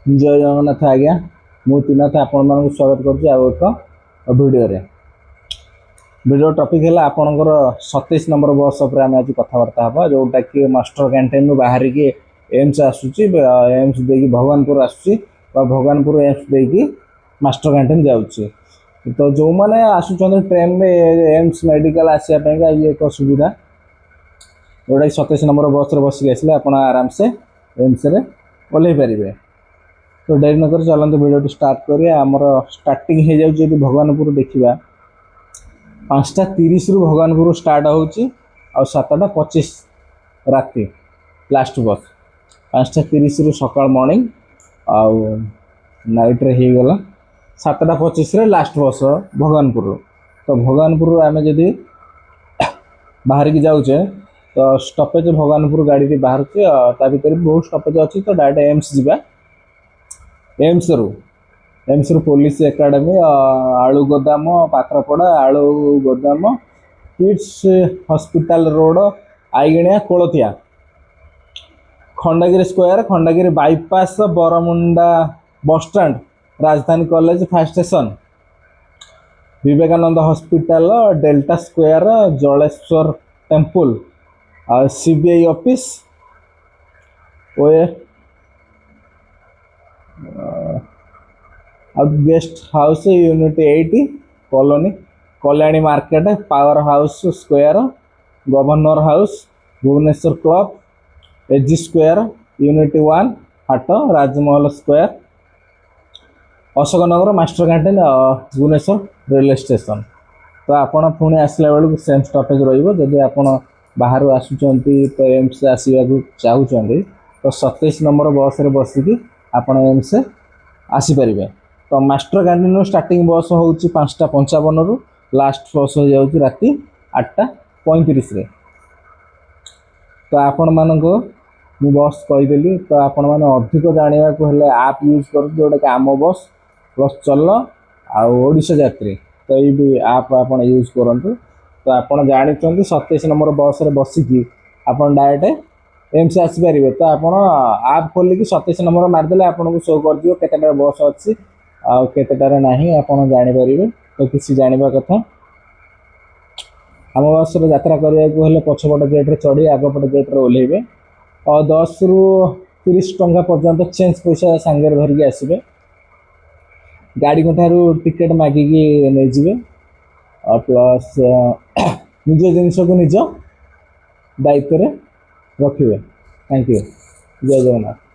ଜୟ ଜଗନ୍ନାଥ ଆଜ୍ଞା। ମୁଁ ତ୍ରିନାଥ ଆପଣମାନଙ୍କୁ ସ୍ୱାଗତ କରୁଛି ଆଉ ଏକ ଭିଡ଼ିଓରେ। ଭିଡ଼ିଓ ଟପିକ୍ ହେଲା ଆପଣଙ୍କର 27 ନମ୍ବର ବସ୍ ଉପରେ ଆମେ ଆଜି କଥାବାର୍ତ୍ତା ହେବା, ଯେଉଁଟାକି ମାଷ୍ଟର କ୍ୟାଣ୍ଟିନ୍ରୁ ବାହାରିକି ଏମ୍ସ ଆସୁଛି, ଏମ୍ସ ଦେଇକି ଭଗବାନପୁର ଆସୁଛି ବା ଭଗବାନପୁର ଏମ୍ସ ଦେଇକି ମାଷ୍ଟର କ୍ୟାଣ୍ଟିନ୍ ଯାଉଛି। ତ ଯେଉଁମାନେ ଆସୁଛନ୍ତି ଟ୍ରେନରେ ଏମ୍ସ ମେଡ଼ିକାଲ ଆସିବା ପାଇଁକା ଇଏ ଏକ ସୁବିଧା, ଯେଉଁଟାକି 27 ନମ୍ବର ବସ୍ରେ ବସିକି ଆସିଲେ ଆପଣ ଆରାମସେ ଏମ୍ସରେ ଓହ୍ଲେଇ ପାରିବେ। ତ ଡେରି ନକରି ଚାଲନ୍ତୁ, ଭିଡ଼ିଓଟି ଷ୍ଟାର୍ଟ କରିବା। ଆମର ଷ୍ଟାର୍ଟିଂ ହେଇଯାଉଛି, ଯଦି ଭଗବାନପୁର ଦେଖିବା, 5ଟା 30ରୁ ଭଗବାନପୁର ଷ୍ଟାର୍ଟ ହେଉଛି ଆଉ 7ଟା 25 ରାତି ଲାଷ୍ଟ ବସ୍। 5ଟା 30ରୁ ସକାଳ ମର୍ଣ୍ଣିଂ ଆଉ ନାଇଟ୍ରେ ହେଇଗଲା 7ଟା 25ରେ ଲାଷ୍ଟ ବସ୍ ଭଗବାନପୁରରୁ। ତ ଭଗବାନପୁରରୁ ଆମେ ଯଦି ବାହାରିକି ଯାଉଛେ, ତ ଷ୍ଟପେଜ ଭଗବାନପୁର ଗାଡ଼ିଟି ବାହାରୁଛି ଆଉ ତା ଭିତରେ ବି ବହୁତ ଷ୍ଟପେଜ ଅଛି। ତ ଡାଇରେକ୍ଟ ଏମ୍ସ ଯିବା। ଏମ୍ସରୁ ପୋଲିସ ଏକାଡେମୀ, ଆଳୁ ଗୋଦାମ, ପାତ୍ରପଡ଼ା, ଆଳୁ ଗୋଦାମ, kids hospital road, Aiginia, Kolathia, Khandagiri square, Khandagiri bypass, Baramunda bus stand, ରାଜଧାନୀ college, fire station, Vivekananda hospital, delta square, Jaleswar temple ଆଉ ସିବିଆଇ ଅଫିସ୍, ଓଏ ଆଉ guest house, unit 8 colony, Kalyani market, power house square, governor house, Bhubaneswar club, AG square, unit 1 ହାଟ, Rajmahal square, Ashoknagar, master canteen, Bhubaneswar railway station. ତ ଆପଣ ପୁଣି ଆସିଲା ବେଳକୁ same stoppage ରହିବ। ଯଦି ଆପଣ ବାହାରୁ ଆସୁଛନ୍ତି, ତ ଏମ୍ସ ଆସିବାକୁ ଚାହୁଁଛନ୍ତି, ତ 27 ନମ୍ବର ବସ୍ରେ ବସିକି ଆପଣ ଏମ୍ସ ଆସିପାରିବେ। ତ ମାଷ୍ଟର କ୍ୟାଣ୍ଟିନ୍ରୁ ଷ୍ଟାର୍ଟିଂ ବସ୍ ହେଉଛି 5ଟା 55ରୁ, ଲାଷ୍ଟ ବସ୍ ହେଇଯାଉଛି ରାତି 8ଟା 35ରେ। ତ ଆପଣମାନଙ୍କୁ ମୁଁ ବସ୍ କହିଦେଲି। ତ ଆପଣମାନେ ଅଧିକ ଜାଣିବାକୁ ହେଲେ ଆପ୍ ୟୁଜ୍ କରନ୍ତୁ, ଯେଉଁଟାକି ଆମ ବସ୍, ବସ୍ ଚଲ ଆଉ ଓଡ଼ିଶା ଯାତ୍ରୀ। ତ ଏଇ ବି ଆପ୍ ଆପଣ ୟୁଜ୍ କରନ୍ତୁ। ତ ଆପଣ ଜାଣିଛନ୍ତି, 27 ନମ୍ବର ବସ୍ରେ ବସିକି ଆପଣ ଡାଇରେକ୍ଟ ଏମ୍ସ ଆସିପାରିବେ। ତ ଆପଣ ଆପ୍ ଖୋଲିକି 27 ନମ୍ବର ମାରିଦେଲେ ଆପଣଙ୍କୁ ଶୋ କରିଯିବ କେତେଟା ବସ୍ ଅଛି ଆଉ କେତେଟାରେ ନାହିଁ, ଆପଣ ଜାଣିପାରିବେ। ତ କିଛି ଜାଣିବା କଥା, ଆମ ବସ୍ରେ ଯାତ୍ରା କରିବାକୁ ହେଲେ ପଛପଟ ଗେଟ୍ରେ ଚଢ଼ି ଆଗପଟ ଗେଟ୍ରେ ଓହ୍ଲେଇବେ ଆଉ 10ରୁ 30 ଟଙ୍କା ପର୍ଯ୍ୟନ୍ତ ଚେଞ୍ଜ ପଇସା ସାଙ୍ଗରେ ଧରିକି ଆସିବେ। ଗାଡ଼ିଙ୍କ ଠାରୁ ଟିକେଟ୍ ମାଗିକି ନେଇଯିବେ ଆଉ ପ୍ଲସ୍ ନିଜ ଜିନିଷକୁ ନିଜ ଦାୟିତ୍ୱରେ ରଖିବେ। Thank you. Jay Jagannath.